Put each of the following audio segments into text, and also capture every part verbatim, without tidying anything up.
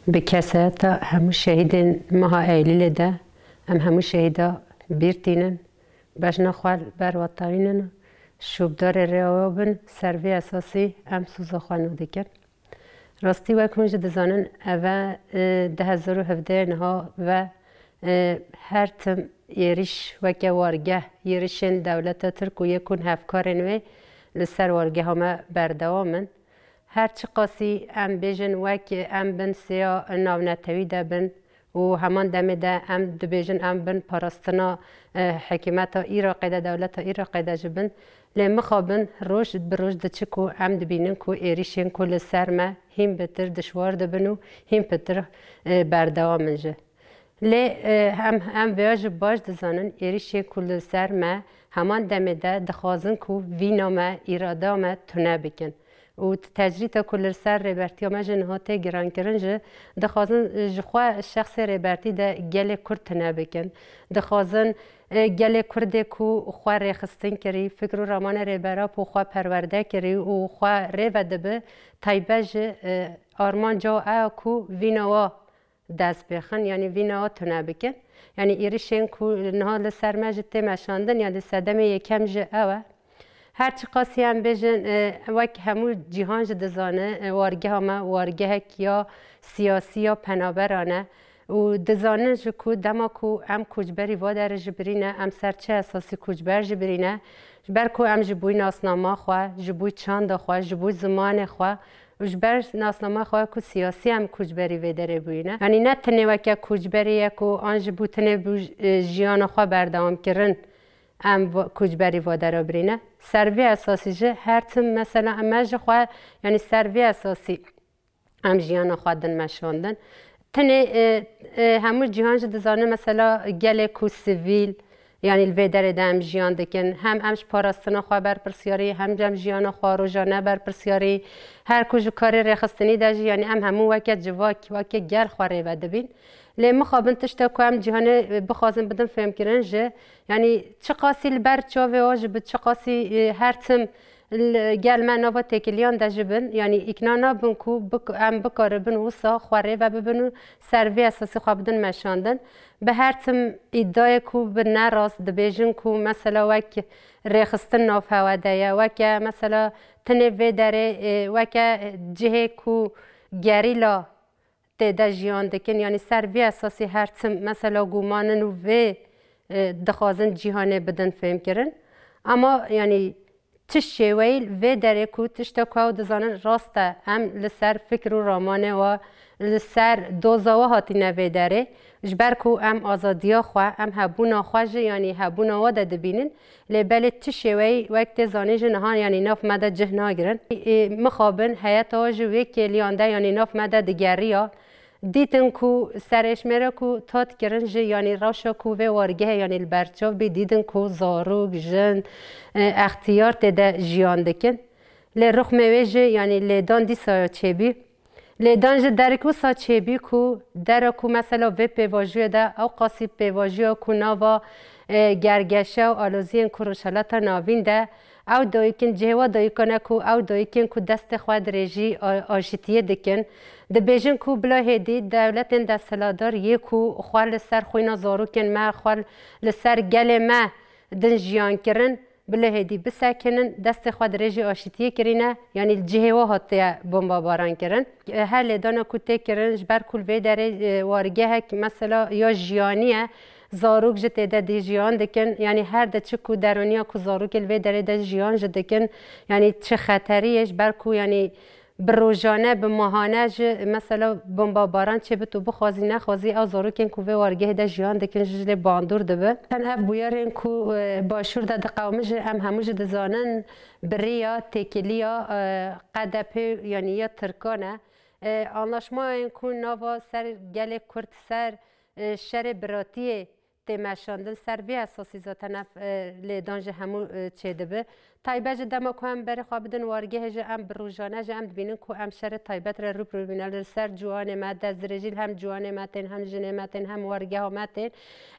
Bi kesayeta hemû şehîdên meha Eylûlê de em hemû şehîda bîr tînin, bejna xwe li ber we tewînin û şûbdarê rêya we bin. Ser vê esasî em soza xwe nû dikin. Rastî wek hûn jî dizanin, eve, e, du hezar û hevdeh niha ve, e, her tim êrîş weke wargeh, êrîşên dewleta Tirk û yê ku hevkarên wê li ser wargeha me berdewam in. Her çiqasî em bêjin wek em bin sêya navnetewî de bin û heman demê de em dibêjin em bin parastina, e, hikûmeta Iraqê de, dewleta Iraqê de jî bin. Lê mixabin roj bi roj diçe ku em dibînin ku êrîşên ku li ser me hîn bitir dişwar dibin û hîn pitir, e, berdewam in jî. Lê, e, em, em vêya jî baş dizanin, êrîşên ku li ser me heman demê de dixwazin ku vîna me, îrada me tune bikin. Û tecrîta ku li ser rêbertiya me jî niha tê girankirin jî, dixwazin, e, ji xwe şexsê rêbertî de gelê Kurd tune bikin. Dixwazin, e, gelê Kurdê ku xwe rêxistin kirî, fikr û ramanê rêber ap û xwe perwerde kirî û xwe rê ve dibi, taybet ji, e, armanca ew ku vîna wa dest pê xin, yanî vîna wa tune bikin. Yanî êrîşên ku niha li ser me jî tê meşandin, yanî sedemê yekem jî ew e. Her çiqasî em bêjin, e, wek hemû cîhan jî dizane, e, wargeha me wargehek ya siyasî ya penaberan e û dizanin jî ku dema ku em koçberî va derê jî birîne, em ser çi esasî koçber jî birîne, ji ber ku em ji bo nasnama xwe, ji bo çanda xwe, ji bo zimanê xwe û ji ber nasnama xwe ku siyasî em koçberî vê derê bûyîne. Yanî ne tenê weke koçberî ye ku an ji bo tenê bo, e, jiyana xwe berdewam kirin em va-, koçberî va dera birîne. Ser vê esasî jî her tim mesela em ji xwe, yanî ser vê esasî em jiyana xwe din meşandin. Tenê, e, e, hemû cîhan jî dizane mesela gelê ku sivîl, yanî li vê derê de em jiyan dikin. Hem em ji parastina xwe berpirsiyarî, hem em jiyana xwe rojane berpirsiyarî. Her ku ji karê rêxistinî de jî, yanî em hemû weke civak, weke gel xwe rê ve dibîn. Lê mixabin tişta ku em cîhanê, e, bixwazin bidin fêmkirin jî, yanî çiqasî li ber çavê wan jî bi çiqasî, e, her tim li gel me nava têkiliyan de jî bin, yanî îkna nabin ku bik-, em bikaribin wisa xwe rê ve bibin û ser vê esasî xwe bidin meşandin. Bi her tim îdayê ku bi nerast dibêjin ku mesela wek rêxistin nav hewe de ye, weke mesela tenê vê derê, e, weke cihê ku gerîla tê de jiyan dikin, yanî ser vî esasî her tim mesela gumanin û vê, e, dixwazin cîhanê bidin fêmkirin. Ama yanî ti şêweyî vê derê ku tişta ku ew dizanin rast e, em li ser fikr û ramanê wa, li ser doza wa hatine vê derê. Ji ber ku em azadiya xwe, em hebûna xwe jî, yanî hebûna wa de dibînin. Lê belê ti şêweyî wek tê zanîn jî niha, yanî nav me de cih nagirin. Ê, mixabin heyeta wa jî wê kêliyan de, yanî nav me de digeriya. Dîtin ku serêşmêre ku hat kirin jî, yanî rewşa ku vê wargehê, yanî li ber çav bî, dîtin ku zarok, jin, e, extiyar tê de jiyan dikin. Lê rixmê wê jî, yanî lêdan dîsa çêbî. Lêdan ji derek wisa çêbî ku dera ku mesela vê pêvajoyê de ew qasî pêvajoya ku nava, e, gergeşe û aloziyên ku Rojhelata Navîn de ew dayik in, cihê wa dayikan e ku ew dayikên ku destê xwe dirêjî a-, aşitiyê dikin. Dibêjin ku bila hêdî dewletên desthilatdar yê ku xwe li ser xwîna zarokên me, xwe li ser gelê me din jiyan kirin. Bi lehêdî bisekinin, destê xwe dirêjî aşitiyê kirîne, yanî li cihê we hatiye bombabaran kirin. Her lêdana ku tê kirin, ji ber ku li vê derê, e, wargehek mesela ya jiyanî ye, zarok ji tê de dî jiyan dikin, yanî her de çi ku deroniya ku zarokê li vê derê de jiyan ji dikin, yanî çi xeterî ye, ji ber ku yanî bi rojane, bi mahane jî mesela bombabaran çêbit û bixwazî nexwazî ew zarokên ku vê wargehê de jiyan dikin jî lê bandor dibe. Ev bûyerên ku, e, Başûr de diqewime jî em hemû jî dizanin bi rêya têkiliya, e, K D P, yanî ya Tirkan e. E, anlaşmayên ku nava ser gelê Kurd ser, e, şerê biratiyê tê meşandin. Ser vê esasî zaten ev, e, lêdan ji hemû, e, çêdibe. Taybet ji dema ku em berê xwe bidin wargehê, ji em bi rojane ji em dibînin ku em şerê taybet re rû bi rû bîne. Li ser ciwanê me destdirêjî li hem ciwanê me tên, hem jinê me tên, hem wargeha me tên.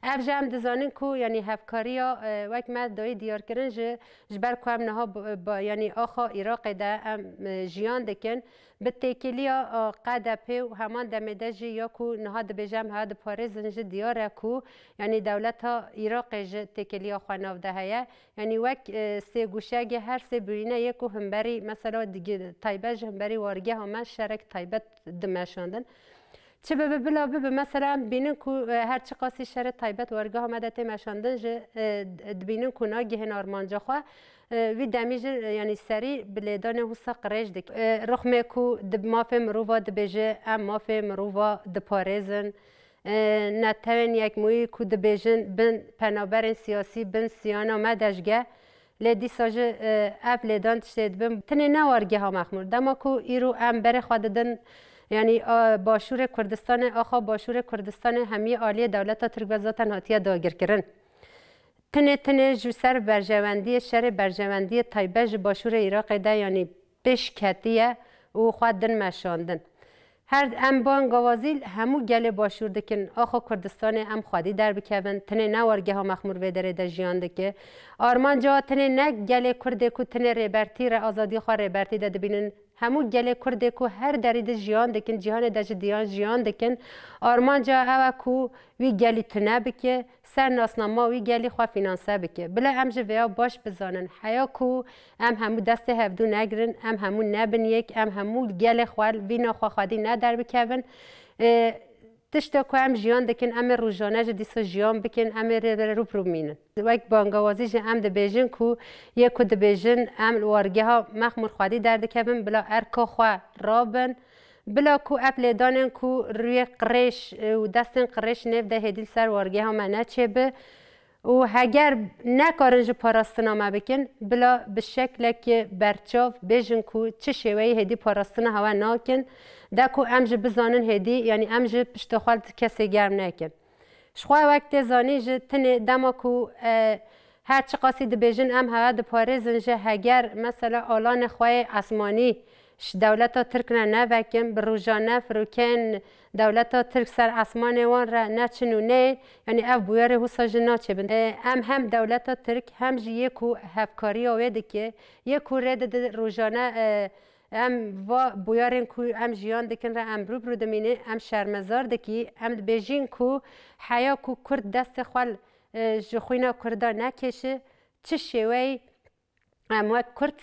Ev ji em dizanin ku, yanî hevkariya, e, wek me dayî diyarkirin, ji, ji ber ku em niha b-, ba-, yanî axa Iraqê de em, e, jiyan dikin, bi têkiliya, e, K D P û heman demê de jî ya ku niha dibêje em heya diparêzin jî diyar e ku, yanî dewleta Iraqê ji têkiliya xwe nav de heye. Yanî wek, e, sêguşegê her sê birîne yê ku himberî, mesela, digi-, taybet ji himberî wargeha me şerek taybet dimeşandin. Çi bibe bila bibe, mesela, em dibînin ku, e, her çiqasî şerê taybet wargeha me de tê meşandin jî, e, d-, dibînin ku nagihên armanca xwe, e, wî demî jî, e, yanî serî bi lêdanê husa qirêj dike. E, rixmê ku di mafê mirova dibêje, em mafê mirova diparêzin. E, Netewên Yekbûyî ku dibêjin bin penaberên siyasî, bin siyana me dejge, lê dîsa jî, e, ev lêdan tiştê dibin. Tinê ne wargeha mexmûr. Dema ku îro em berê xwe didin, yanî, a, Başûrê Kurdistanê, axa Başûrê Kurdistanê hemî aliyê dewleta Tirk ve zaten hatiye dagirkirin. Tinê tinê ji ser berjewendiyê, şerê berjewendiyê taybet ji Başûrê Iraqê de, yanî pêş ketiye û xwe din meşandin. Her em bangawazî hemû gelê Başûr dikin, axa Kurdistanê em xwedî derbikevin, tinê ne wargeha mexmûr vê derê de jiyan dike. Armanca tinê ne gelê Kurdê ku tinê rêbertî re azadî xwe rêbertî de dibînin, hemû gelê Kurdê ku her derî de jiyan dikin, cîhanê de ji diyan jiyan dikin, armanca ew e ku wî gelî tune bike, ser nasnama wî gelî xwe fînanse bike. Bila em ji vêya baş bizanin, heya ku em hemû destê hevdû negirin, em hemû nebin yek, em hemû gelê xwe, vîna xwe xwedî nederbikevin. E, tişta ku em jiyan dikin, em ê rojane jî dîsa jiyan bikin, em ê rê rê rû bi rû bimînin. Wek bangawazî jî em dibêjin ku yê ku dibêjin em li wargeha mexmûr xwedî derdikevin, bila erka xwe rabin, bila ku ev lêdanên ku rûyê qirêj, e, û destên qirêj nêv de hêdî li ser wargeha me neçêbi û heger nekarin ji parastina me bikin, bila bi şeklekî berçav bêjin ku çi şêweyî hêdî parastina hewe nakin, de ku em jî bizanin hêdî, yanî em ji pişta xwe li kesê germ nekin. Ji xwe wek tê zanîn jî tinê dema ku, e, her çiqasî dibêjin em hewe diparêzin jî, heger mesela alanê xwe yê esmanî ji dewleta Tirk re nevekin, bi rojane firokeyên dewleta Tirk ser esmanê wan re neçin û neyên, yanî ev bûyerê husa jî naçêbin. E, em hem dewleta Tirk hem jî yê ku hevkariya wê dike, yê ku rê dide rojane, e, Em va bûyerên ku em jiyan dikin re em rû bi rû dimînin, em şermezar dikî, em dibêjin ku heya ku Kurd destê xwe, e, ji xwîna Kurda nekêşi, çi şêweyî em wek Kurd,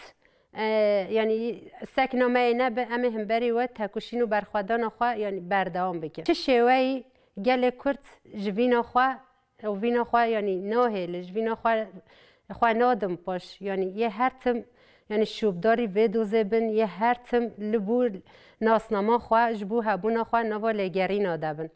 e, yanî sekna me yê nebe, em ê himberî we tekoşîn û berxwedana xwe, yanî berdewam bikin. Çi şêweyî gelê Kurd ji vîna xwe û vîna xwe, yanî nahêle, ji vîna xwe, xwe nadin paş. Yanî yê her tim, yanî şûbdarî vê dozê bin, yê her tim li bû nasnama xwe, ji bo hebûna xwe nava lêgerîna de bin.